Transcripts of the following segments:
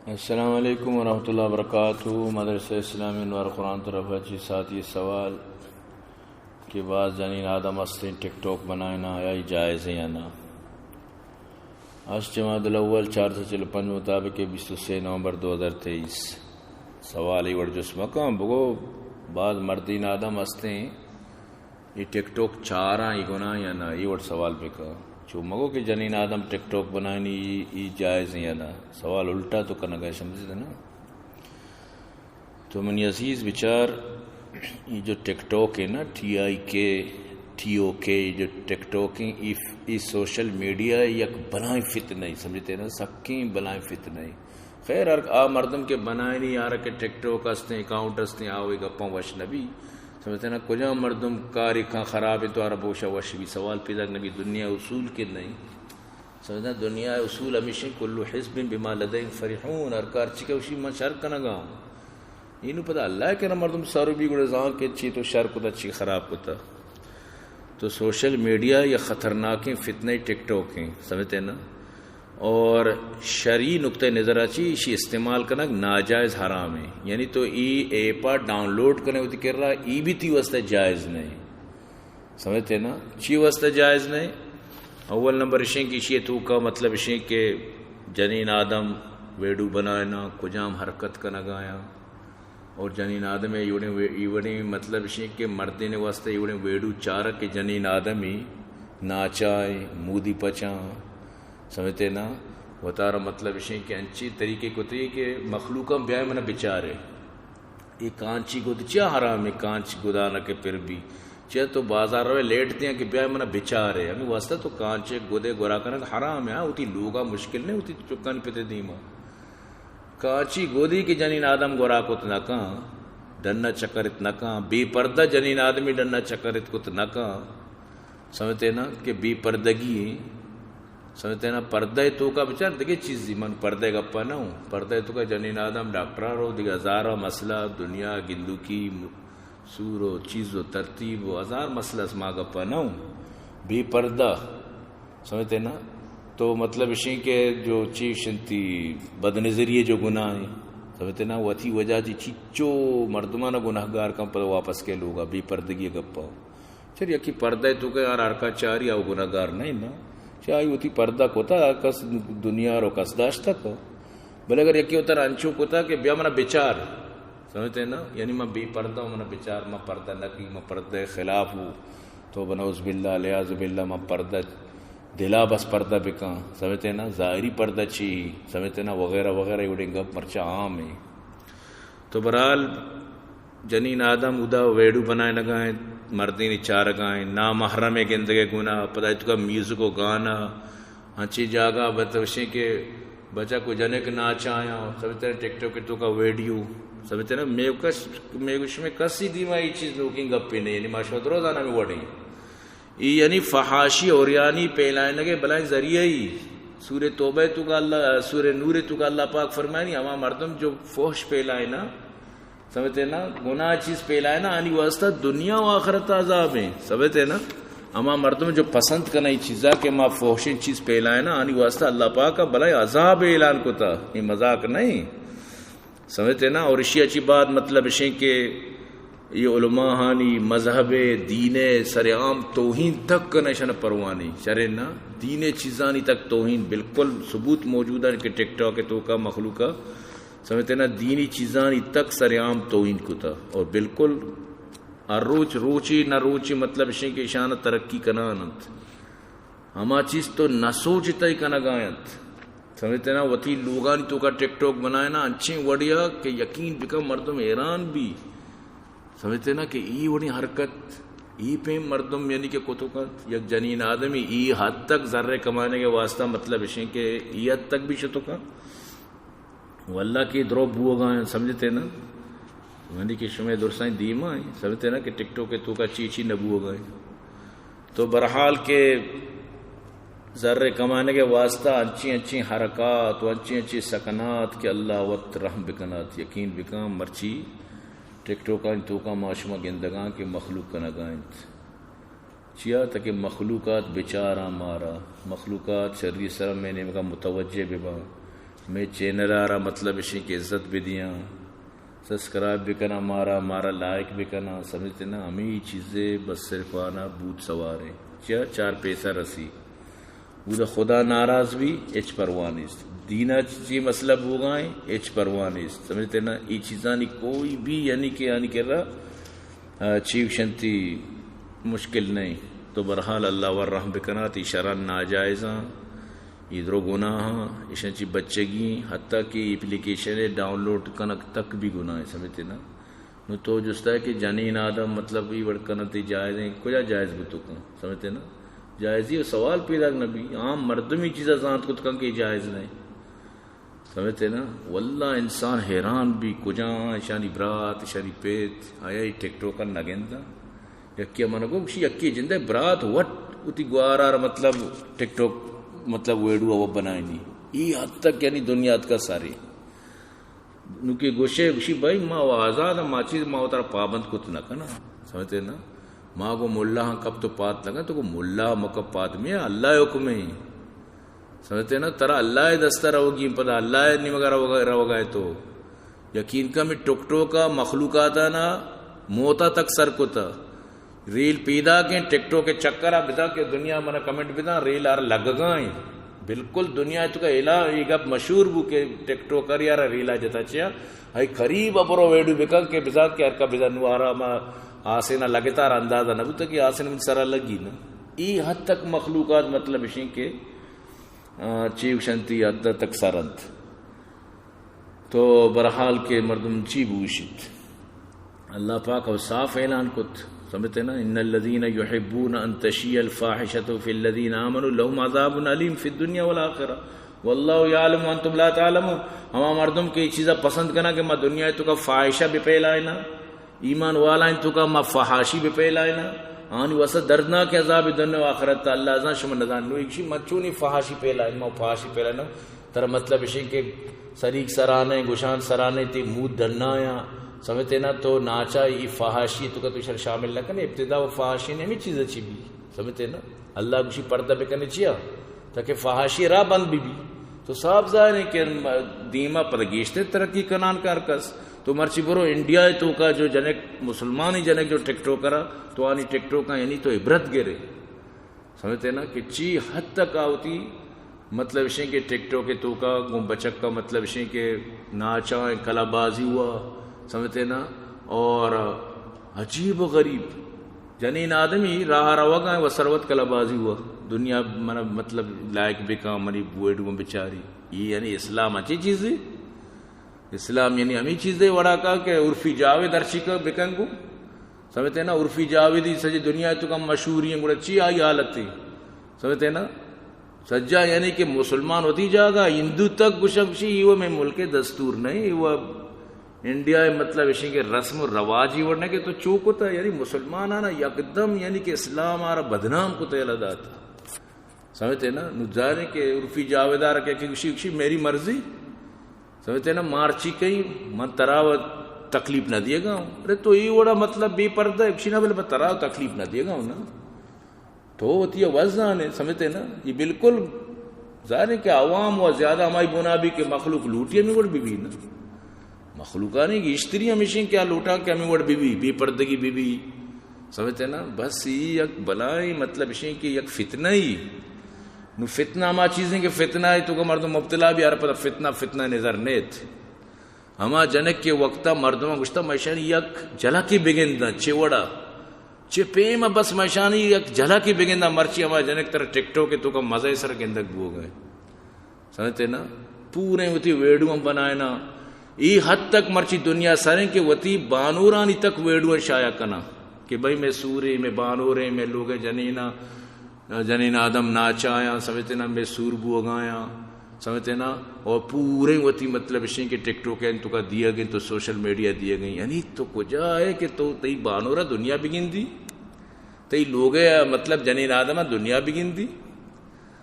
السلام علیکم ورحمۃ اللہ وبرکاتہ۔ مدرسہ اسلامی انوار قرآن طرف چی ساتھی سوال کہ بعض جنین آدم ہستیں ٹک ٹاک بنائنا، آیا ای جائز ہیں یا نہ؟ ہشت جمادی الاول چار سو چل پنج مطابق بیست و سے نومبر دو ہزار تئیس۔ سوال ای وڑ جست مکن، بگو بعض مردین آدم ہستیں ای ٹک ٹاک چاراں، ای گناہ یا نہ، ای وڑ سوال بکن۔ چو مگو کہ جنین آدم ٹک ٹاک بنائنی، ای، ای جائز یا نہ۔ سوال الٹا تو کنگا، سمجھتے نا؟ تو منی عزیز بچار، ای جو ٹک ٹاک ہے نا، ٹی آئی کے، ٹی او کے، ای جو ٹک ٹاک ہیں، ای، ای سوشل میڈیا یک بلائیں فتنہ ہے، سمجھتے نا؟ سکیں بلائیں فتنہ ہے۔ خیر، ہر آ مردم کہ بنائنی، آرا کہ ٹک ٹاک ہستیں، اکاؤنٹ ہستیں، آ وی گپاں وش نبی۔ سمجھتے نا، کجام مردم کاری کھاں خراب ہے تو آرا بوشا وش بی، سوال پیدا نبی۔ دنیا اصول کے نہیں۔ سمجھتے نا، دنیا اصول ہمیشہ کل حزب بما لدیہم فرحون، ہر کار چی کہ وشی من شر کنگا ہوں۔ اینو پدا اللہ کرا مردم سارو بی گڑا زان کہ چی تو شر کتا، چی خراب کتا۔ تو سوشل میڈیا یا خطرناکیں فتنہ ٹک ٹاک ہیں، سمجھتے نا؟ اور شرعی نقطہ نظر چی ایشی استعمال کنگ ناجائز حرام ہے۔ یعنی تو ای ایپا ڈاؤنلوڈ کنے وتی کرا، ای بھی تی واسطہ جائز نہیں۔ سمجھتے نا؟ چی واسطہ جائز نہیں؟ اول نمبر اشیں کہ اشی توکا مطلب اشیں کہ جنین آدم ویڈیو بنائنا، کجام حرکت کنگایا۔ اور جنین آدم ء ایوڑیں وے-، ایوڑیں مطلب اشیں کہ مردین واسطہ ایوڑیں ویڈیو چارہ کہ جنین آدمی ناچائیں، مودی پچاں، سمجھتے نا؟ وتارا مطلب اشیں کہ انچی طریقے کتے کہ مخلوقاں بیائے منا بچارے۔ اے کانچی گد چیا حرام ہے، کانچ گدانا کہ پر بی۔ چیا تو بازار روے لیٹ دیاں کہ بیائے منا بچارے۔ ہمیں واسطہ تو کانچے گدے گورا کنگ حرام ہے۔ ہاں، وتی لوگا مشکل نہیں، وتی چکانی پتے دیما۔ کانچی گودی کہ جنین آدم گورا کت نہ کن، ڈنا چکرت نہ کن، بے پردہ جنین آدمی ڈنا چکرت کت نہ کن۔ سمجھتے نا کہ بے پردگی ہیں۔ سمجھتے نا، پردہ توکا بچار دگہ چیزی، من پردہ گپا نہ ہوں۔ پردہ توکا جنین آدم ڈاکٹرا رو، دگہ ہزارہ مسئلہ، دنیا گندوکی، سور و چیز و ترتیب و ہزار مسئلہ اس، ما گپا نہ ہوں۔ بے پردہ، سمجھتے نا؟ تو مطلب اشیں کہ جو چی شنتی بد نظری جو گناہ ہیں، سمجھتے نا؟ وتی وجہ چی چیچو مردمانا گناہگار کن پدا واپس کے لوگا، بے پردگی گپا۔ چر یکی پردہ توکا یار ہرکا چاری او گناہگار نہیں نا۔ چہ آئی وتی پردہ کتا، کس دنیا رو کس داشتہ کو۔ بلے اگر یکی وتر انچو کتا کہ بیا منا بچار، سمجھتے نا؟ یعنی من بے پردہ ہوں، منا بچار، من پردہ نہ کی، من پردہ خلاف ہوں۔ تو بنعوذ باللہ، العیاذ باللہ، من پردہ دلا بس پردہ بکاں، سمجھتے نا؟ ظاہری پردہ چی، سمجھتے نا؟ وغیرہ وغیرہ، ایوڑیں گپ مرچا عام ہیں۔ تو بہرحال جنین آدم ادا ویڈیو بنائینگا انت، مردینی چارگا انت، نامحرم گندگے گناہ، پدا اتکا میوزک و گانا، انچی جاگہ بتوشیں کہ بچک و جنک ناچایاں، سمجھتے نا، ٹک ٹاک توکا ویڈیو، سمجھتے نا، میوکش، میگوش میں کسی دیما یہ چیز نوکیں گپے نہیں، یعنی ما شما درو زانا میں وڑیں۔ ای یعنی فحاشی اوریانی پھیلائنگے بلائیں ذریعہ ای۔ سورہ توبہ توکا اللہ، سورہ نور توکا اللہ پاک فرمانی، ہما مردم جو فحش پھیلائنا، سمجھتے نا، گناہ چیز پھیلائنا، آنی واسطہ دنیا و آخرت عذاب ہیں، سمجھتے نا۔ ہما مردم جو پسند کنا ای چیزا کہ ما فحشیں چیز پھیلائنا، آنی واسطہ اللہ پاک بلائیں عذاب اعلان کتا، یہ مذاق نہیں۔ سمجھتے نا؟ اور اشی اچی بات مطلب اشیں کہ یہ علماء ہانی مذہب، دین سر عام توہین تک کن، اشان پرواہ نہیں، شرے نا؟ دین چیزانی تک توہین بالکل ثبوت موجود ہے کہ ٹک ٹاک توکا مخلوقا، سمجھتے نا، دینی چیزانی تک سر عام توہین کتا اور بالکل ہر روچ، روچی نہ روچی مطلب اشیں کہ اشان ترقی کنان انت۔ ہما چیز تو نہ سوچتئی کنگا انت۔ سمجھتے نا، وتی لوگانی توکا ٹک ٹاک بنائینا انچیں وڑیا کہ یقین بکن مردم حیران بی۔ سمجھتے نا کہ ای وڑیں حرکت، ای پیم مردم یعنی کہ کتو کنت، یک جنین آدمی ای حد تک زر کمانے کے واسطہ مطلب اشیں کہ ای حد تک بھی شتو کنت۔ واللہ کہ درو بوگا ہیں، سمجھتے نا؟ یعنی کہ شمے درسائیں دیما ہیں، سمجھتے نا کہ ٹک ٹاک توکا چی چی نہ بوگا ہیں۔ تو بہرحال کہ زر کمانے کے واسطہ انچی انچی حرکات و انچی انچی سکنات کہ اللہ وت رحم بکنات، یقین بکن مرچی ٹک ٹاک توکا ما شما گندگاں کہ مخلوق کنگا انت۔ چیا؟ تاکہ مخلوقات بچاراں مارا، مخلوقات شری سر میں نیمگا متوجہ بباں۔ مئے چینل ءَ را مطلب اشیں کہ عزت بدیاں، سبسکرائب بکناں، مارا، مارا لائک بکناں، سمجھتے نا؟ ہمیں چیزیں بس صرف آنا بوت سواریں۔ چیا؟ چار پیسہ رسی۔ اودا خدا ناراض بی، ہچ پرواہ نیست۔ دینا چی مسئلہ بوگائیں، ہچ پرواہ نیست۔ سمجھتے نا؟ ای چیزانی کوئی بھی یعنی کہ، یعنی کہ را، آ، چی گشنتی مشکل نہیں۔ تو بہرحال اللہ ور رحم بکنات، ای شران ناجائزاں۔ اے درو گناہاں، اشاں چی بچگی، حتیٰ کہ اپلیکیشن ءَ ڈاؤنلوڈ کنگ تک بھی گناہ ایں، سمجھتے نا؟ نو تو جستا ہے کہ جنین آدم مطلب ای وڑ کنت ای جائز ایں، کجا جائز بوتو کن، سمجھتے نا؟ جائزی و سوال پیدا نہ بی، عام مردم ای چیزا زانت کت کن کہ جائز نہیں، سمجھتے نا؟ واللہ انسان حیران بی کجا اشانی برات، اشانی پیت، آیا ای ٹک ٹوک نہ گنداں؟ یکی من گو گشی، یکی جندے برات وٹ وتی گوارار مطلب ٹک ٹوک مطلب ویڈیو و بنائینی۔ ای حد تک یعنی دنیا تکا ساری۔ نو کہ گوشے، گوشی بھائی ما و آزاد، ما چیز ما و ترا پابند کت نہ کنا۔ سمجھتے نا؟ ما گو ملا ہاں کپ تو پات لگا، تو گو ملا مکپ پات میں اللہ حکم ہے۔ سمجھتے نا؟ ترا اللہ دستا روگی، پدا اللہ نیمگا روگا، روگا ہے تو۔ یقین کن ہمے ٹک ٹوک ءَ مخلوقات ءَ نا موت ءَ تک سر کت۔ ریل پیداک ایں، ٹک ٹوک ءِ چکر ءَ بزاں کہ دنیا من ءَ کمنٹ بداں، ریل آر لگگا ایں۔ بالکل دنیا ءِ توکا الا اے گپ مشہور بو کہ ٹک ٹوکر یار ریل ءَ جتا چیا، ہئی قریب ءَ برو ویڈیو بکن کہ بزاں کہ ہر کا بزاں نو آرا ما آسین ءَ لگتا، آر اندازہ نہ بوتا کہ آسین من سرا لگی نا۔ ای حد تک مخلوقات مطلب اشیں کہ، آ، چی گشنتی حد تک سر انت۔ تو بہرحال کہ مردم چی بوشیت؟ اللہ پاک او صاف اعلان کت، سمجھتے نا؟ ان الذين يحبون ان تشيع الفاحشة في الذين آمنوا لهم عذاب اليم في الدنيا والآخرة والله يعلم وانتم لا تعلمون۔ ہما مردم کہ یہ چیزا پسند کنا کہ ما دنیا توکا فاحشہ بہ پھیلائنا، ایمان والائیں توکا ما فحاشی بہ پھیلائنا، آنی واسطہ دردناک عذاب دنیا و آخرت۔ اللہ ازاں، شما نزان۔ نو ایکشی ما چونی فحاشی پھیلائیں، ما فحاشی پھیلائنا۔ ترا مطلب اشیں کہ سریگ سرانے، گشان سرانے، تی مود ڈنایاں، سمجھتے نا؟ تو ناچا ای فحاشی توکا تو شر شامل نہ کنے۔ ابتدا و فحاشی نے ہمیں چیز اچھی بھی، سمجھتے نا؟ اللہ گوشی پردہ بکنے چیا؟ تاکہ فحاشی راہ بند بہ بی۔ تو صاف ظاہر ہے کہ دیما پدا گیشتر ترقی کنان کار کس۔ تو مرچی برو انڈیا ءِ توکا جو جنک، مسلمانی جنک جو ٹک ٹوکر ءَ، تو آنی ٹک ٹوکاں یعنی تو عبرت گرے۔ سمجھتے نا کہ چی حد تک آ وتی مطلب اشیں کہ ٹک ٹوک ءِ توکا گوں بچک کا مطلب اشیں کہ ناچاں، کلا بازی ہوا، سمجھتے نا؟ اور عجیب و غریب جنین آدمی راہ روگا و سروت کلا بازی ہوا، دنیا من مطلب لائک بکاں، منی ویڈیو بچاری۔ یہ یعنی اسلام اچھی چیزے؟ اسلام یعنی ہمیں چیزے وڑا کا کہ عرفی جاوید ہرچی کا بکن گو۔ سمجھتے نا؟ عرفی جاویدی سجی دنیا توکا مشہوری ہیں، گڑا چی آئی حالت ہے؟ سمجھتے نا؟ سجا یعنی کہ مسلمان وتی جاگہ، ہندو تک گشن گشی، یہ وہ میں ملک دستور نہیں، یہ وہ انڈیا ہے، مطلب اشیں کہ رسم و رواج ہی وڑنے کہ تو چو کتا، یعنی مسلمان آنا یکدم یعنی کہ اسلام آرا بدنام کتا یلا داتا۔ سمجھتے نا؟ نو ظاہر ہے کہ عرفی جاویدار کہ، کہ گشی، گشی میری مرضی۔ سمجھتے نا؟ مارچی کئی من ترا و تکلیف نہ دیے گا ہوں۔ ارے تو یہ وڑا مطلب بے پردہ ہے، گشی نا بلے من ترا و تکلیف نہ دیے گا ہوں نا۔ تو وتی وزان ہے، سمجھتے نا؟ یہ بالکل ظاہر ہے کہ عوام و زیادہ ہمائی بنا بھی کہ مخلوق لوٹی ہمیں وڑ بھی بھی نا۔ مخلوقانی گیشتری ہمیشیں کہ آ لوٹاں کہ ہمیں وڑ بہ بی، بے پردگی بہ بی۔ سمجھتے نا؟ بس یہ یک بلائیں مطلب اشیں کہ یک فتنہ ہی۔ نو فتنہ ہما چیزیں کہ فتنہ ہے تو کہ مردم مبتلا بھی، ہر پدا فتنہ، فتنہ نظر نیت۔ ہما جنک کے وقتا مردم گشتا مشانی یک جھلکی بگنداں، چے وڑا؟ چے پیم بس مشانی یک جھلکی بگنداں، مرچی ہما جنک تر ٹک ٹوک تو کہ مزے سر گندگ بو گئے۔ سمجھتے نا؟ پوریں وتی ویڈیو ہم بنائینا۔ ای حد تک مرچی دنیا سریں کہ وتی بانورانی تک ویڈیو شائع کنا کہ بھئی میں سورے، میں بانوریں، میں لوگ جنینا، جنین آدم ناچایاں، سمجھتے نا، میں سور بوگایاں، سمجھتے نا، اور پوریں وتی مطلب اشیں کہ ٹک ٹوک ہیں تو کا دیا گئے تو سوشل میڈیا دیا گئے۔ یعنی تو کجا ہے کہ تو تئی بانورا دنیا بگندی؟ تئی لوگ مطلب جنین آدم دنیا بگندی؟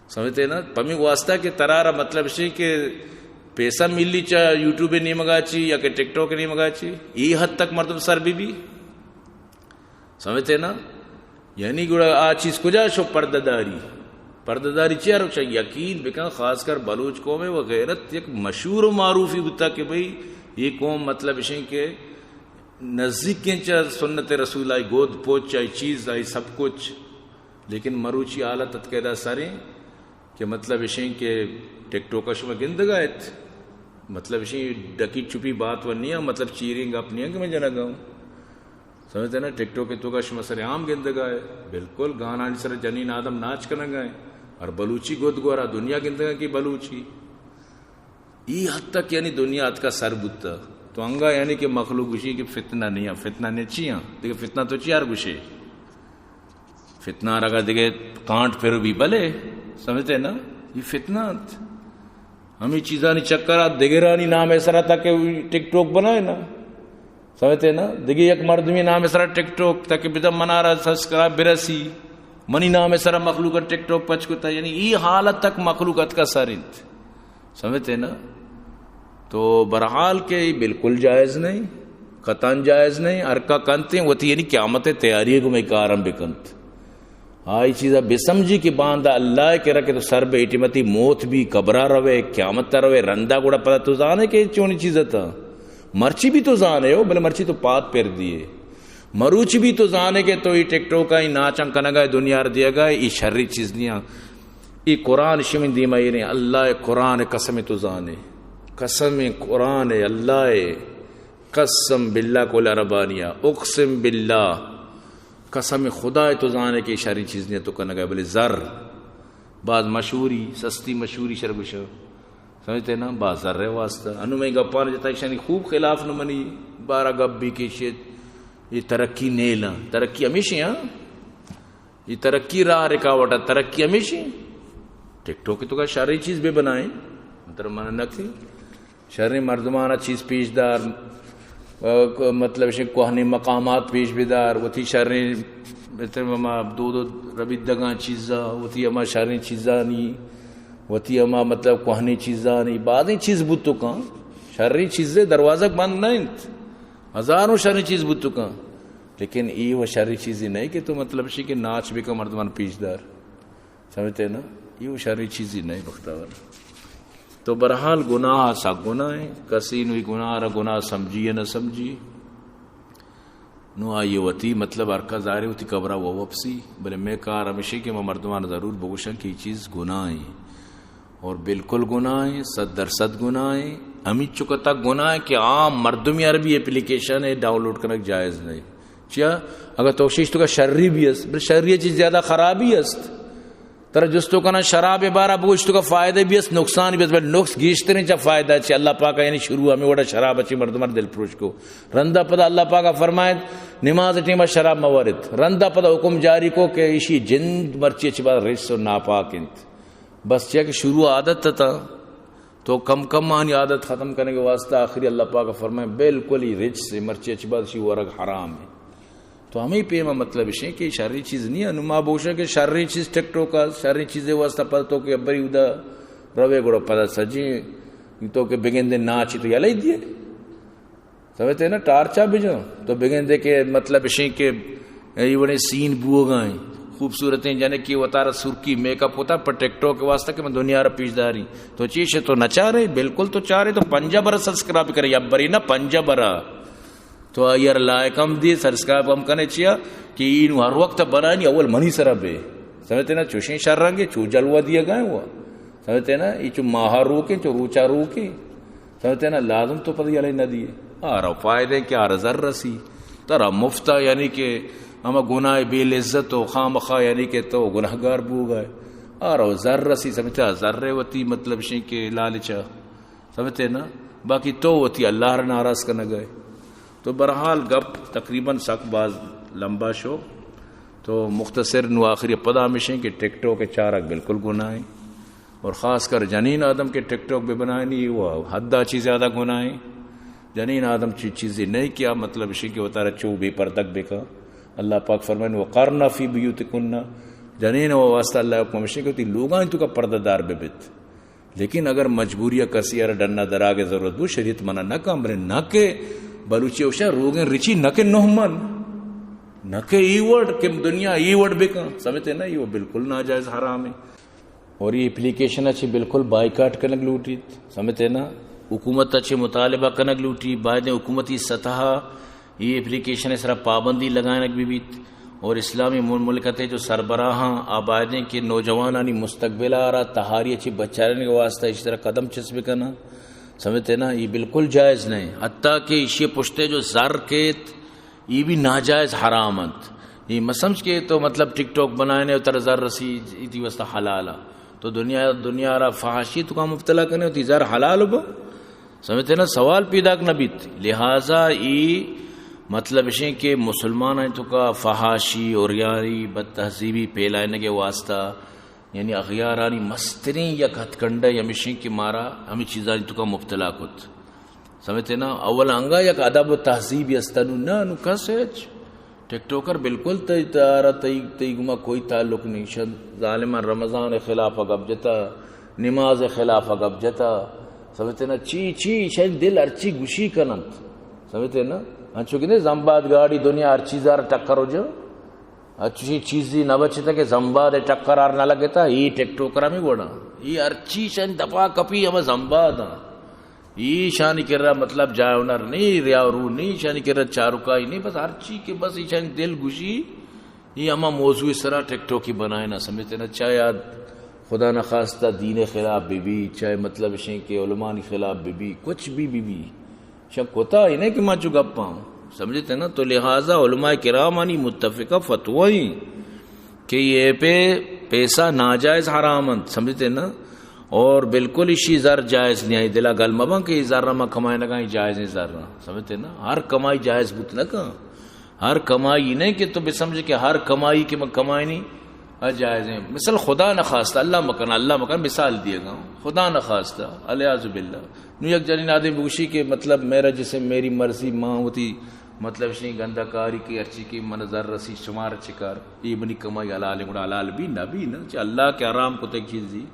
سمجھتے نا؟ پمی واسطہ کہ ترارا مطلب شی کہ پیسہ ملی چا یوٹیوب نیمگا چی یا کہ ٹک ٹاک نیمگا چی، ای حد تک مردم سر بی بی۔ سمجھتے نا؟ یعنی گڑا آ چیز کجا شو پردہ داری؟ پردہ داری چی آرو چا یقین بکن، خاص کر بلوچ قوم و غیرت یک مشہور و معروفی بوتا کہ بھئی، یہ قوم مطلب اشیں کہ نزدیکیں چا سنت رسول آئی گود پوچ، آئی چیز، آئی سب کچھ۔ لیکن مروچی حالت اتکے دا سریں کہ مطلب اشیں کہ ٹک ٹوک شما گندگا ایت، مطلب اشیں ڈکی چپی بات و نیاں، مطلب چیریں گپ نیاں کہ میں جنگا ہوں۔ سمجھتے نا؟ ٹک ٹوک توکا شما سر عام گندگا ہے، بالکل گانانی سر جنین آدم ناچ کنگا ہے، اور بلوچی گود گورا دنیا گندگا کہ بلوچی۔ ای حد تک یعنی دنیا اتکا سر بوتا۔ تو انگا یعنی کہ مخلوق گوشی کہ فتنہ نہیں ہے، فتنہ نہیں چی ہیں؟ دیکھ فتنہ تو چی یار گوشے؟ فتنہ رگا دیگه کانٹ پھر بھی بلے، سمجھتے نا؟ یہ فتنہ انت۔ ہمیں چیزانی چکر آ دگرانی نام سرا تاکہ ٹک ٹوک بنائے نا، سمجھتے نا؟ دیگه یک مردمی نام سرا ٹک ٹوک تاکہ بدا منارا سبسکرائب برسی، منی نام سرا مخلوق ٹک ٹوک پچ کتا، یعنی ای حالت تک مخلوق اتکا سر انت۔ سمجھتے نا؟ تو برحال کہ یہ بالکل جائز نہیں، قطعاً جائز نہیں۔ ہر کا کنتے وتی یعنی قیامت تیاری کو میں کارم بکنت۔ آئی چیزا بسمجھی کہ باندا اللہ کے رکھے تو سر بے اٹمتی موت بھی، قبرا روے، قیامت روے، رندا گڑا پدا تو زانے کہ چونی چیز تا۔ مرچی بھی تو زانے ہو، بلے مرچی تو پات پر دیے۔ مروچی بھی تو زانے کہ تو یہ ٹک ٹوک آئی ناچن کنگا، دنیا ر دیگا، یہ شری چیز نہیں۔ ای قرآن شمن دیما ایریں، اللہ قرآن قسم تو زانے، قسم قرآن اللہ، قسم باللہ کل عربانیہ، اقسم باللہ، قسم خدا تو زانے کہ شریں چیز نہیں تو کنگا، بلے زر باز مشہوری، سستی مشہوری شر گوشا، سمجھتے نا؟ باز زر واسطہ۔ انو میں گپان جتا شانی خوب خلاف نو منی بارہ گپ بھی کیشت، یہ ترقی نیلا، ترقی ہمیشہ ہاں۔ یہ ترقی راہ رکاوٹ ہے، ترقی ہمیشہ۔ ٹک ٹوک تو کا شریں چیز بے بنائیں، مطلب من نہ کہ شریں مردمانہ چیز پیش دار، مطلب شے کوہنی مقامات پیش بدار، وتی شریں، مطلب ہما دو دو ربیدگاں چیزا، وتی ہما شریں چیزانی، وتی ہما مطلب کوہنی چیزانی، بعضیں چیز بوت تو کن، شریں چیزے دروازگ بند نہ انت، ہزاروں شریں چیز بوت تو کن۔ لیکن ای و شری چیزی نہیں کہ تو مطلب شی کہ ناچ بکن مردمان پیش دار۔ سمجھتے نا؟ ای و شری چیزی نہیں بختاور۔ تو برحال گناہ سک گناہ ہیں، کسی نوی گناہ را گناہ سمجھی یا نہ سمجھی، نو آئی وتی مطلب ہر کا ظاہر وتی قبرہ و وپسی، بلے میں کار ہمیشہ کہ میں مردمان ضرور بگوشن کہ یہ چیز گناہ ہیں۔ اور بالکل گناہ ہیں، صد درصد گناہ ہیں۔ ہمیں چکتا گناہ ہے کہ عام مردمی عربی اپلیکیشن ہے، ڈاؤنلوڈ کنگ جائز نہیں۔ چیا؟ اگر تو شیش تو کا شری بھی است، بل شری چیز زیادہ خرابی است۔ ترا جستو کنا شراب بارا بگوش تو کا فائدہ بھی است، نقصان بھی است، بل نقص گیشتریں چا فائدہ چی۔ اللہ پاک یعنی شروع ہمیں وڑا شراب چی مردمان دل پروش کو۔ رندا پدا اللہ پاک فرمائے، نماز ٹیما شراب مورت۔ رندا پدا حکم جاری کو کہ اشی جند مرچی چی بعد رجس و ناپاک انت۔ بس چیا کہ شروع عادت تا، تو کم کم آنی عادت ختم کرنے کے واسطہ آخری اللہ پاک فرمائے، بالکل ہی رجس ہے، مرچی اچ بعد شی ورگ حرام ہے۔ تو ہمیں پیما مطلب ہے کہ شریں چیز نہیں ہے۔ نو ما بوشا کہ شریں چیز ٹک ٹوک ہے، شریں چیزیں واسطہ پتہ تو کہ ابری ادا روے گڑا پتہ سجیں تو کہ بگندے ناچی تو یلے دیے۔ سمجھتے نا، ٹارچا بجن تو بگندے کہ مطلب اشیں کہ ای وڑیں سین بوگا ہیں، خوبصورتیں جنکے وتارا سرکی میک اپ ہوتا پر ٹک ٹاک کے واسطہ کہ من دنیا را پیش داری۔ تو چیش تو نچارے، بالکل تو چارے تو پنجاہ برا سبسکرائب کرے، یا بری نا پنجاہ برا۔ تو آئی ار لائک ہم دی، سبسکرائب ہم کنے چیا کہ اینو ہر وقت بنانی اول منی سرا بے۔ سمجھتے نا، چوشیں شر رنگے، چو جلوہ دیا گئے ہوا۔ سمجھتے نا، ای چو ماہا روکیں، چو روچا روکیں۔ سمجھتے نا، لازم تو پتہ یلے نہ دیے۔ آرا فائدہ کہ آرا زر رسی۔ ترا مفتا یعنی کہ ہما گناہ بے لذت و خامخا یعنی کہ تو گناہگار بوگا ہے۔ آرا زر رسی، سمجھتے، زر وتی مطلب شیں کہ لالچا۔ سمجھتے نا؟ باقی تو وتی اللہ را ناراض کنگا ہے۔ تو برحال گپ تقریباً سک باز لمبا شو۔ تو مختصر نو آخری پدا ہمیشیں کہ ٹک ٹاک چارگ بالکل گناہ ہے۔ اور خاص کر جنین آدم کے ٹک ٹاک بے بنائنی وہ حدا چی زیادہ گناہ ہے۔ جنین آدم چی چیزی نہیں کیا، مطلب شی کہ وتارا چو بے پردگ بکا۔ اللہ پاک فرمائن، وقرن فی بیوتکن، جنین و واسطہ اللہ حکم ہمیشیں کہ وتی لوگاں تو کا پردہ دار بے بیت۔ لیکن اگر مجبوری کسی ار ڈنا دراگ ضرورت بو، شریعت منع نہ کن، بلے نہ کہ بلوچی اوشا روگیں رچی نہ کہ نہ من، نہ کہ ای وڑ کہ دنیا ای وڑ بکن، سمجھتے نا، یہ بالکل ناجائز حرام ہے۔ اور یہ اپلیکیشن اچھی بالکل بائیکاٹ کنگ لوٹیت، سمجھتے نا؟ حکومت اچھی مطالبہ کنگ لوٹی، باید حکومتی سطح یہ اپلیکیشن سرا پابندی لگائنگ بھی بیت۔ اور اسلامی مل-، ملکتے جو سربراہاں آ بایدیں کہ نوجوانانی مستقبل آرا تہاری اچھی بچارنے کے واسطہ اس طرح قدم چس بکنا، سمجھتے نا؟ یہ بالکل جائز نہیں۔ حتیٰ کہ اسی پشتے جو زر کیت، یہ بھی ناجائز حرام انت۔ یہ مسمج کے تو مطلب ٹک ٹاک بنائنے و تر زر رسی، ایتی واسطہ حلال ہے۔ تو دنیا، دنیا را فحاشی تو کا مبتلا کنے، تی زر حلال ہو با۔ سمجھتے نا؟ سوال پیدا نہ بیت۔ لہذا ای مطلب اشیں کہ مسلمان ہیں تو کا فحاشی اور یاری بد تہذیبی پھیلائنے کے واسطہ، یعنی اغیارانی مستریں یک ہتھکنڈہ ہمیشیں کہ مارا ہمیں چیزانی تو کا مبتلا کت۔ سمجھتے نا؟ اول انگا یک ادب و تہذیبی استنو، نہ نو کس ہچ۔ ٹک ٹاکر بالکل تئی تارا، تئی، تئی گما کوئی تعلق نہیں۔ شد ظالمان رمضان خلاف گپ جتا، نماز خلاف گپ جتا۔ سمجھتے نا؟ چی، چی، شاید دل ہرچی گوشی کننت۔ سمجھتے نا؟ انچو کہ نہیں زمباد گاڑی دنیا ہر چیز آر ٹکر ہو جا۔ اچھی چیزی نہ بچتا کہ زمباد ٹکر آر نہ لگتا، یہ ٹک ٹاکر ہمیں گوڑا۔ یہ ہرچی شاید دفعہ کپی ہمیں زمباد ہاں۔ ایشانی کرا مطلب جاہ ہنر نہیں، ریا و رو نہیں، ایشانی کرا چاروکائی نہیں، بس ہرچی کہ بس ایشانی دل گوشی، یہ ہما موضوع سرا ٹک ٹاکی بنائے نہ سمجھتے نا، چاہے آ خدا نخواستہ دین خلاف بی بی، چاہے مطلب اشیں کہ علمانی خلاف بی بی، کچھ بھی بی بی، شاہ کتا ہی نہیں کہ ما چو گپاں، سمجھتے نا؟ تو لہذا علماء کرامانی متفقہ فتوی کہ یہ پہ پیسہ ناجائز حرام انت، سمجھتے نا؟ اور بالکل اسی زر جائز نہیں آئی، دلا گل مباں کہ یہ زر ما کمائے نہ گا، یہ جائز ہیں زر، سمجھتے نا؟ ہر کمائی جائز بوت نہ کن، ہر کمائی نہیں کہ تو بسمجھے کہ ہر کمائی کہ من کمائے نہیں، آ جائز ہیں۔ مثال خدا نخواستہ، اللہ مکن، اللہ مکن، مثال دیے گا، خدا نخواستہ، العیاذ باللہ۔ نو یک جنین آدمی بگوشی کہ مطلب میرا جسم میری مرضی، ماں ہوتی مطلب شی گندہ کاری کی ہرچی کی من زر رسی شمار چکار، یہ منی کمائی حلال ہے، گڑا حلال بھی نہ بھی نہ، چہ اللہ کے حرام کو تے چیزی۔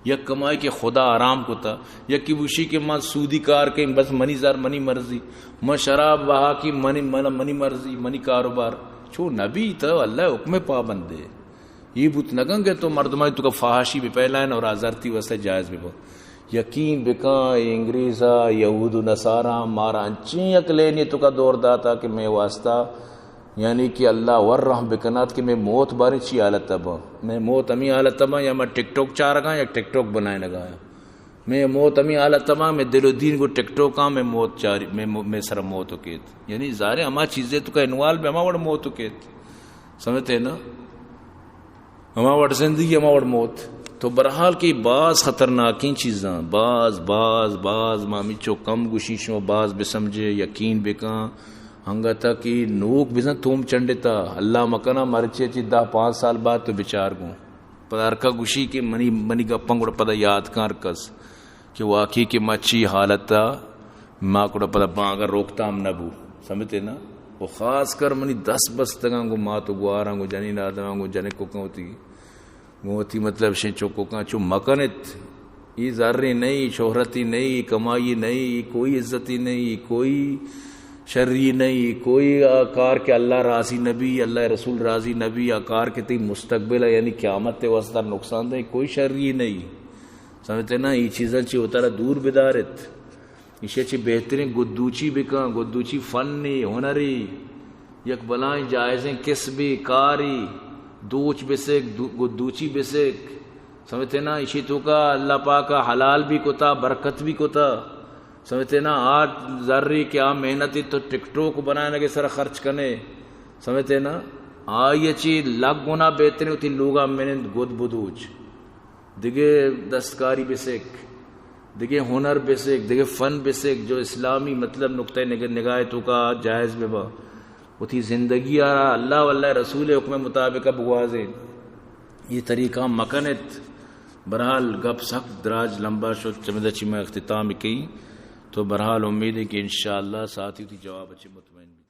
یک کمائی کہ خدا حرام کتا، یکی بوشی کہ من سودی کار کیں، بس منی زر منی مرضی، من شراب بہا کی منی، من، منی مرضی، منی کاروبار۔ چو نبی تو اللہ حکم پابندے۔ یہ بوت نہ کن کہ تو مردمانی تو کا فحاشی بہ پھیلائن اور آزارتی واسطہ جائز بہ بو۔ یقین بکن، اے انگریزا، یہود و نصارا مارا انچیں یک لینی تو کا دور داتا کہ میں واسطہ یعنی کہ اللہ ور رحم بکنات کہ میں موت باریں چی حالت اباں۔ میں موت ہمی حالت اباں یا میں ٹک ٹاک چارگاں یا ٹک ٹاک بنائینگاں۔ میں موت ہمی حالت اباں، میں دل و دین گو ٹک ٹاک آں، میں موت چاری، میں مو-، میں سر موت و کیت۔ یعنی ظاہر ہے ہما چیزیں تو کا انوالو بہ ہما وڑ موت و کیت۔ سمجھتے ہیں نا؟ ہما وڑ زندگی، ہما وڑ موت۔ تو برحال کہ باز خطرناکیں چیزاں، باز، باز، باز، ما ہمیچو کم گوشی شما باز بسمجھے، یقین بکن۔ انگت کہ نوک بزن توم چنڈتا، اللہ مکنا مرچی چی دہ پانچ سال بعد تو بچار گوں۔ پدا ہرکا گوشی کہ منی، منی گپاں گڑا پدا یاد کن ہرکس کہ واقعی کہ ما چی حالتا، ما گڑا پدا بانگا روکتام نہ بو۔ سمجھتے نا؟ و خاص کر منی دست بستگاں گو مات و گواراں گو جنین آدماں گو جنکوکاں وتی، گو وتی مطلب شیں چکوکاں چو مکنت۔ ای زرے نہیں، شہرتی نہیں، کمائی نہیں، کوئی عزتی نہیں، کوئی شری نہیں، کوئی آ کار کہ اللہ راضی نبی، اللہ رسول راضی نبی، آ کار کہ تی مستقبل ہے، یعنی قیامت تے واسطہ نقصان دہ، کوئی شری نہیں۔ سمجھتے نا؟ ای چیزاں چی وتارا دور بدارت۔ ایشی چی بہترین گدوچی بکن، گدوچی فنی، ہنری، یک بلائیں جائزیں کسبی، کاری، دوچ بسک، دو-، گدوچی بسک۔ سمجھتے نا؟ ایشی تو کا اللہ پاک حلال بھی کتا، برکت بھی کتا۔ سمجھتے نا؟ آ زری کہ آ محنتی تو ٹک ٹوک بنانے کے سر خرچ کنے۔ سمجھتے نا؟ آئی چی لگ گنا بہترین ہوتی لوگا منند گد بدوچ۔ دگہ دستکاری بسک، دگہ ہنر بسک، دگہ فن بسک، جو اسلامی مطلب نقطہ نگ-، نگاہ تو کا جائز ببا۔ وتی زندگی آ اللہ و اللہ رسول حکم مطابق بگوازے۔ یہ طریقہ مکنت۔ برحال گپ سک دراج لمبا شد، چمدہ چی میں اختتام کی۔ تو برحال امید ہے کہ انشاءاللہ ساتھی وتی جواب اچھے مطمئن بی۔